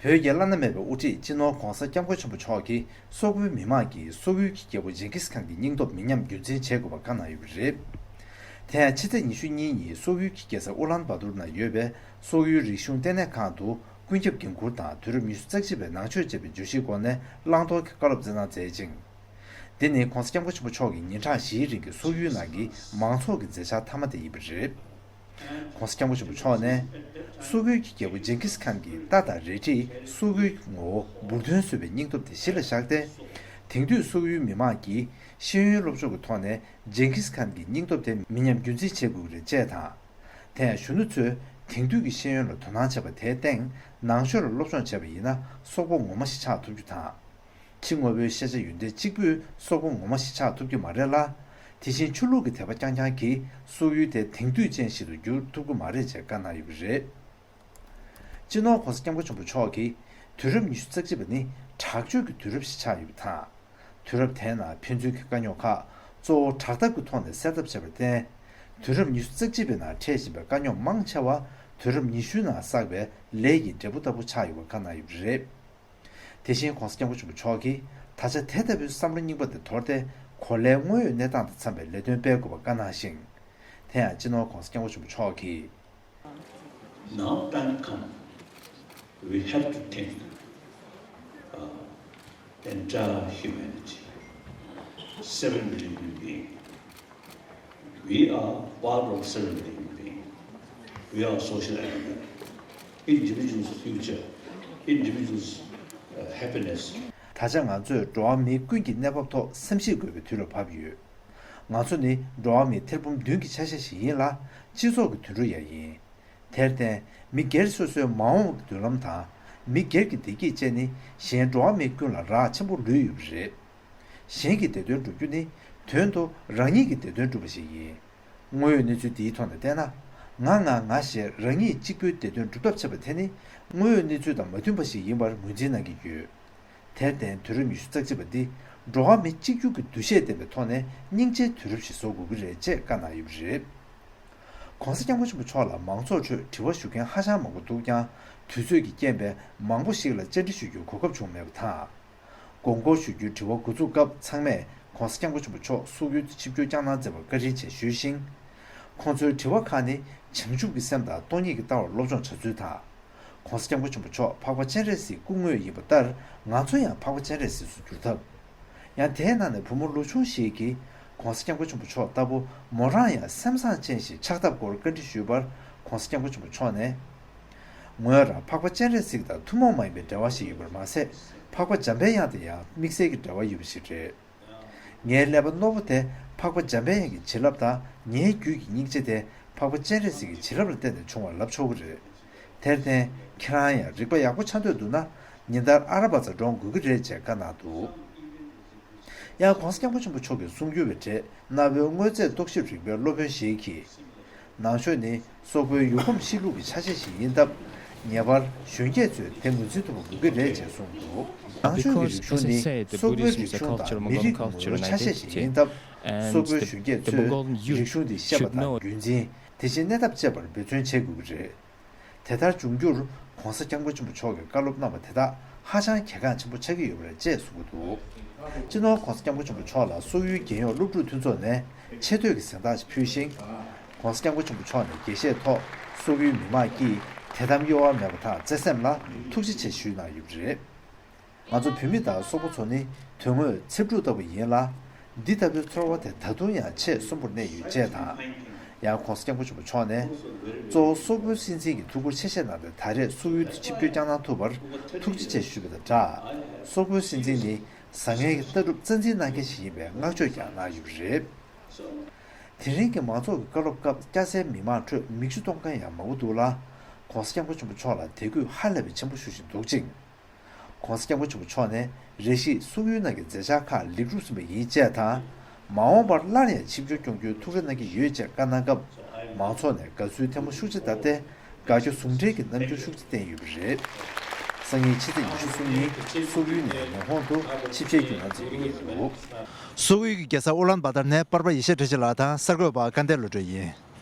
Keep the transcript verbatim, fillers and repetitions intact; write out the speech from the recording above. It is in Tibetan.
བོད་ཀྱི་བླ་ན་མེད་པའི་དབུ་ཁྲིད་སྤྱི་ནོར་༧གོང་ས་༧སྐྱབས་མགོན་ཆེན་པོ་མཆོག་གིས་སོག་པོའི་མི་དམངས་ཀྱིས་སོག་ཡུལ་གྱི་རྒྱལ་པོ་ཇིང་གིས་ཁཱན་གྱི་སྙིང་སྟོབས་མི་ཉམས་རྒྱུན་འཛིན་བྱེད་དགོས་པ་བཀའ་གནང་ཡོད་པ་རེད། དེ་ཡང་ཕྱི་ཚེས་ཉི་ཤུ་གཉིས་ཉིན་སོག་ཡུལ་གྱི་རྒྱལ་ས་ཨུ་ལན་བ་ཏུར་ན་ཡོད་པའི་སོག་ཡུལ་རིག་གཞུང་ལྟེ་གནས་ཁང་དུ་ཀུན་ཁྱབ་འགན་འཁུར་དང་དུས་རབས་ཉི་ཤུ་རྩ་གཅིག་པའི་ནང་ཆོས་ཅེས་པའི་བརྗོད་གཞིའི་སྒོ་ནས་བླང་དོར་གྱི་བཀའ་སློབ་སྩལ་གནང་མཛད་ཅིང་། འདི་ནི་༧གོང་ས་༧སྐྱབས་མགོན་ཆེན་པོ་མཆོག་གིས་ཉིན་གྲངས་བཞིའི་རིང་གི་སོག་ཡུལ་ནང་གི་མང་ཚོགས་ཀྱི་མཛད་འཆར་མཐའ་མ་དེ་ཡིན་པ་རེད། ༧གོང་ས་༧སྐྱབས་མགོན་ཆེན་པོ་མཆོག་ནས། སོག་ཡུལ་གྱི་རྒྱལ་པོ་ཇིང་གིས་ཁཱན་གྱི་རྟ་དང་རལ་གྲིས་སོག་ཡུལ་གྱི་ངོ་བོ་འབུར་ཐོན་བཟོས་པའི་སྙིང་སྟོབས་དེ་གཞི་ལ་བཞག་སྟེ། དེང་དུས་སོག་ཡུལ་མི་དམངས་ཀྱིས་ཤེས་ཡོན་སློབ་སྦྱོང་གི་ཐོག་ནས་ཇིང་གིས་ཁཱན་གྱི་སྙིང་སྟོབས་དེ་མི་ཉམས་རྒྱུན་འཛིན་བྱེད་དགོས་ཀྱི་རེད་ཅེས་དང་། དེ་ཡང་གཞོན་ནུ་ཚོས་དེང་དུས་ཀྱི་ཤེས་ཡོན་ལ་དོ་སྣང་བྱས་པ་དེའི་སྟེང་ནང་ཆོས་ལ་སློབ་སྦྱོང་བྱས་པ་ཡིན་ན་སོག་པོ་ངོ་མ་ཞིག་ཆགས་ཐུབ་རྒྱུ་དང་། ཕྱི་དངོས་པོའི་ཤེས་བྱ་ཡོན་ཏན་གཅིག་པུས་སོག་པོ་ངོ་མ་ཞིག་ཆགས་ཐུབ་ཀྱི་མ་རེད་ལ། དེ་བཞིན་ཆོས་ལུགས་ཀྱི་དད་པ་རྐྱང་རྐྱང་གིས་སོག་ཡུལ་དེ་དེང་དུས་ཅན་ཞིག་ཏུ་བསྒྱུར་ཐུབ་ཀྱི་མ་རེད་ཅེས་བཀའ་གནང་ཡོད་པ་རེད། སྤྱི་ནོར་༧གོང་ས་༧སྐྱབས་མགོན་ཆེན་པོ་མཆོག་གིས་དུས་རབས་ཉི་ཤུ་རྩ་གཅིག་པ་ནི་དྲག་སྤྱོད་ཀྱི་དུས་རབས་ཤིག་ཆགས་ཡོད་པ་དང་། དུས་རབས་དེའི་ནང་ཕན་ཚུན་གྱི་དཀའ་རྙོག་ཁག་གཙོ་བོ་དྲག་འཐབ་ཀྱི་ཐོག་ནས་སེལ་ཐབས་བྱས་པར་བརྟེན། དུས་རབས་ཉི་ཤུ་རྩ་གཅིག་པའི་ནང་འཕྲད་བཞིན་པའི་དཀའ་རྙོག་མང་ཆེ་བ་དུས་རབས་ཉི་ཤུའི་ནང་བསགས་པའི་ལས་ཀྱི་འབྲས་བུ་ལྟ་བུ་ཆགས་ཡོད་པ་བཀའ་གནང་ཡོད་པ་རེད། དེ་བཞིན་༧གོང་ས་༧སྐྱབས་མགོན་ཆེན་པོ་མཆོག་གིས་ད་ཆ་དེ་ལྟ་བུའི་བསམ་བློ་རྙིང་པ་དེ་དོར་ཏེ་གོ་ལའི་དངོས་ཡོད་གནས་སྟངས་དང་འཚམ་པའི་ལས་དོན་སྤེལ་དགོས་པ་བཀའ་གནང་ཞིང་། དེ་ཡང་སྤྱི་ནོར་༧གོང་ས་༧སྐྱབས་མགོན་ཆེན་པོ་མཆོག་གིས། Now time come, we have to think, uh, entire humanity, seven billion human being. We are part of seven billion being. We are social animal. Individual's future, individual's, uh, happiness. ད་ཆ་ང་ཚོས་འགྲོ་བ་མི་ཀུན་གྱི་གནས་བབ་ཐོག་བསམ་གཞིག་དགོས་པའི་དུས་ལ་བབ་ཡོད། ང་ཚོ་ནི་འགྲོ་བ་མི་ཐེར་འབུམ་བདུན་གྱི་ཆ་ཤས་ཤིག་ཡིན་ལ། སྤྱི་ཚོགས་ཀྱི་དུད་འགྲོ་ཡང་ཡིན། དེར་བརྟེན་མི་སྒེར་སོ་སོའི་མ་འོངས་ཀྱི་མདུན་ལམ་དང་། མི་སྒེར་གྱི་བདེ་སྐྱིད་བཅས་ནི་གཞན་འགྲོ་བ་མི་ཀུན་ལ་རག་ཆེན་པོ་ལུས་ཡོད་པ་རེད། གཞན་གྱི་བདེ་དོན་སྒྲུབ་རྒྱུ་ནི་དོན་དུ་རང་ཉིད་ཀྱི་བདེ་དོན་སྒྲུབ་པ་ཞིག་ཡིན། དངོས་ཡོད་གནས་ཚུལ་འདིའི་ཐོག་ནས་བལྟས་ན། ང་ང་ང་ཞེས་རང་ཉིད་གཅིག་པུའི་བདེ་དོན་སྒྲུབ་ཐབས་བྱེད་པ་དེ་ནི་དངོས་ཡོད་གནས་ཚུལ་དང་མ་མཐུན་པ་ཞིག་ཡིན་པར་ངོས་འཛིན་གནང་གི་ཡོད། དེར་བརྟེན་དུས་རབས་ཉི་ཤུ་རྩ་གཅིག་པ་འདི་འགྲོ་བ་མི་གཅིག་གྱུར་གྱི་འདུ་ཤེས་ལྡན་པའི་ཐོག་ནས་སྙིང་རྗེའི་དུས་རབས་ཤིག་བཟོ་དགོས་ཀྱི་རེད་ཅེས་བཀའ་གནང་ཡོད་པ་རེད། ༸གོང་ས་༸སྐྱབས་མགོན་ཆེན་པོ་མཆོག་ལ་མང་ཚོགས་ཁྲོད་དྲི་བ་ཞུ་མཁན་ཧ་ཅང་མང་པོ་འདུག་ཀྱང་དུས་ཚོད་ཀྱི་རྐྱེན་པས་མང་པོ་ཞིག་ལ་བཅར་འདྲི་ཞུ་རྒྱུའི་གོ་སྐབས་བྱུང་མེད་པ་དང་། དགོངས་སྐོར་ཞུ་རྒྱུའི་དྲི་བ་འགོ་འཛུགས་སྐབས་ཚང་མས་༸གོང་ས་༸སྐྱབས་མགོན་ཆེན་པོ་མཆོག་སོག་ཡུལ་དུ་ཆིབས་བསྒྱུར་བསྐྱངས་གནང་མཛད་པར་བཀའ་དྲིན་ཆེ་ཞུས་ཤིང་། ཁོང་ཚོའི་དྲི་བ་ཁག་ནི་བྱང་ཆུབ་ཀྱི་སེམས་དང་སྟོང་ཉིད་ཀྱི་ལྟ་བར་སློབ་སྦྱོང་བྱ་ཚུལ་དང་། ༸གོང་ས་༸སྐྱབས་མགོན་ཆེན་པོ་མཆོག་འཕགས་པ་སྤྱན་རས་གཟིགས་སྐུ་དངོས་ཡིན་པ་ལྟར་ང་ཚོ་ཡང་འཕགས་པ་སྤྱན་རས་གཟིགས་སུ་འགྱུར་ཐབས། ཡང་དེའི་ནང་ནས་བུ་མོ་ལོ་ཆུང་ཞིག་གིས་༸གོང་ས་༸སྐྱབས་མགོན་ཆེན་པོ་མཆོག་ལྟ་བུ་མོ་རང་ཡང་སེམས་བཟང་ཅན་ཞིག་ཆགས་ཐབས་སྐོར་བཀའ་འདྲི་ཞུས་པར་༸གོང་ས་༸སྐྱབས་མགོན་ཆེན་པོ་མཆོག་ནས། ངོས་རང་འཕགས་པ་སྤྱན་རས་གཟིགས་དང་ཐུན་མོང་མ་ཡིན་པའི་འབྲེལ་བ་ཞིག་ཡོད་པར་མ་ཟད། འཕགས་པ་འཇམ་པའི་དབྱངས་དང་ཡང་དམིགས་བསལ་གྱི་འབྲེལ་བ་ཡོད་པ་ཞིག་རེད། ངའི་ཀླད་པ་རྣོ་པོ་དེ་འཕགས་པ་འཇམ་པའི་དབྱངས་ཀྱི་བྱིན་རླབས་དང་ངའི་རྒྱུད་ཀྱི་སྙིང་རྗེ་དེ་འཕགས་པ་སྤྱན་རས་གཟིགས་ཀྱི་བྱིན་རླབས་ལ་བརྟེན་ནས་བྱུང་བ་ལབ་ཆོག་གི་རེད། དེར་བརྟེན་ཁྱེད་རང་ཡང་རིག་པ་ཡག་པོ་ཆགས་འདོད་འདུག་ན་ཉིན་ལྟར་ཨ་ར་བ་ཛ་འགྲོ་དགོས་ཀྱི་རེད་ཅེས་བཀའ་གནང་འདུག་ཡང་༸གོང་ས་༸སྐྱབས་མགོན་ཆེན་པོ་མཆོག་གིས་གསུང་རྒྱུ་བའི་གྲས་གནའ་བོའི་དངོས་རྫས་རྟོག་ཞིབ་རིག་པའི་སློབ་དཔོན་ཞིག་གིས། ནང་ཆོས་ནི་སོག་པོའི་ཡུལ་གོམས་གཤིས་ལུགས་ཀྱི་ཆ་ཤས་ཤིག་ཡིན་སྟབས། ངེས་པར་གཞོན་སྐྱེས་ཚོས་དེ་ངོས་འཛིན་ཐུབ་པ་དགོས་ཀྱི་རེད་ཅེས་གསུངས་འདུག་ནང་ཆོས་ཀྱི་རིག་གཞུང་ནི་སོག་པོའི་རིག་གཞུང་དང་མི་རིགས་ངོ་བོའི་ཆ་ཤས་ཤིག་ཡིན་སྟབས། སོག་པོའི་གཞོན་སྐྱེས་ཚོས་རིག་གཞུང་འདི་ཤེས་པ་དང་རྒྱུན་འཛིན། དེ་བཞིན་གནས་ཐབས་བཅས་པར་འབད་བརྩོན་བྱེད་དགོས་ཀྱི་རེད། དེ་ལྟར་འབྱུང་རྒྱུར་༸གོང་ས་༸སྐྱབས་མགོན་ཆེན་པོ་མཆོག་གིས་བཀའ་སློབ་གནང་བ་དེ་དག་ཧ་ཅང་གལ་འགངས་ཆེན་པོ་ཆགས་ཀྱི་ཡོད་པ་རེད་ཅེས་གསུངས་ཀྱི་འདུག་སྤྱི་ནོར་༸གོང་ས་༸སྐྱབས་མགོན་ཆེན་པོ་མཆོག་ལ་སོག་ཡུལ་རྒྱལ་ཡོངས་སློབ་ཕྲུག་མཐུན་ཚོགས་ནས་ཆེ་བསྟོད་ཀྱི་གཟེངས་རྟགས་ཤིག་ཕུལ་ཞིང་། ༸གོང་ས་༸སྐྱབས་མགོན་ཆེན་པོ་མཆོག་ནས་དགྱེས་བཞེས་ཐོག་སོག་ཡུལ་མི་དམངས་ཀྱིས་དད་དམ་གཡོ་བ་མེད་པ་དང་བརྩེ་སེམས་ལ་ཐུགས་རྗེ་ཆེ་ཞུས་གནང་ཡོད་པ་རེད། ང་ཚོ་བོད་མི་དང་སོག་པོ་ཚོ་ནི་དོན་དངོས་ཚེ་འབྲུ་ལྟ་བུ་ཡིན་ལ། འདི་ལྟ་བུའི་ཚོར་བ་དེ་ད་དུང་ཡང་ཆེས་གསོན་པོར་གནས་ཡོད་ཅེས་དང་། ཡང་༸གོང་ས་༸སྐྱབས་མགོན་ཆེན་པོ་མཆོག་ནས། གཙོ་བོ་སོག་པོའི་སྲིད་འཛིན་གྱི་ཐུགས་ཁུར་ཆེ་བཞེས་གནང་སྟེ་ད་རེས་སོག་ཡུལ་དུ་ཆིབས་བསྒྱུར་བསྐྱངས་གནང་ཐུབ་པར་ཐུགས་རྗེ་ཆེ་ཞུས་པ་དང་སྦྲགས། སོག་པོའི་སྲིད་འཛིན་ནི་བཟང་ངན་གྱི་ལྟ་གྲུབ་རྩ་འཛིན་གནང་མཁན་ཞིག་ཡིན་པའི་བསྔགས་བརྗོད་ཀྱང་གནང་ཡོད་པ་རེད། དེ་རིང་གི་མང་ཚོགས་ཀྱི་བཀའ་སློབ་སྐབས་སྐྱ་སེར་མི་མང་ཁྲོད་མིག་ཆུ་གཏོང་མཁན་ཡང་མང་པོ་འདུག་ལ། ༸གོང་ས་༸སྐྱབས་མགོན་ཆེན་པོ་མཆོག་ལ་དད་གུས་ཧ་ལས་པའི་ཆེན་པོ་ཞུ་བཞིན་འདུག་ཅིང་། ༸གོང་ས་༸སྐྱབས་མགོན་ཆེན་པོ་མཆོག་ནས་རེ་ཞིག་སོག་ཡུལ་ནང་གི་མཛད་འཆར་ཁག་ལེགས་གྲུབ་ཟིན་པ་ཡིན་ཅེས་དང་། མ་འོངས་པར་སླར་ཡང་ཆིབས་བསྒྱུར་སྐྱོང་རྒྱུའི་ཐུགས་རེ་གནང་གི་ཡོད་ཅེས་བཀའ་གནང་སྐབས། མང་ཚོགས་ནས་དགའ་བསུའི་ཐལ་མོ་ཤུགས་ཆེ་བརྡབས་ཏེ། དགའ་སྐྱོ་ཟུང་འབྲེལ་གྱི་རྣམ་འགྱུར་ཤུགས་ཆེ་བསྟན་ཡོད་པ་རེད། སང་ཉིན་ཕྱི་ཚེས་ཉི་ཤུ་རྩ་གཉིས་སོག་ཡུལ་ནས་ཉི་ཧོང་དུ་ཆིབས་ཞལ་བསྒྱུར་གནང་མཛད་རྒྱུ་ཡིན་འདུག་སོག་ཡུལ་གྱི་རྒྱལ་ས་ཨུ་ལན་བ་ཏར་ནས་པར་པ་ཡེ་ཤེས་བཀྲ་ཤིས་ལགས་དང་གསར་འགོད་པ་སྐལ་ལྡན་བློ་གྲོས་ཡིན།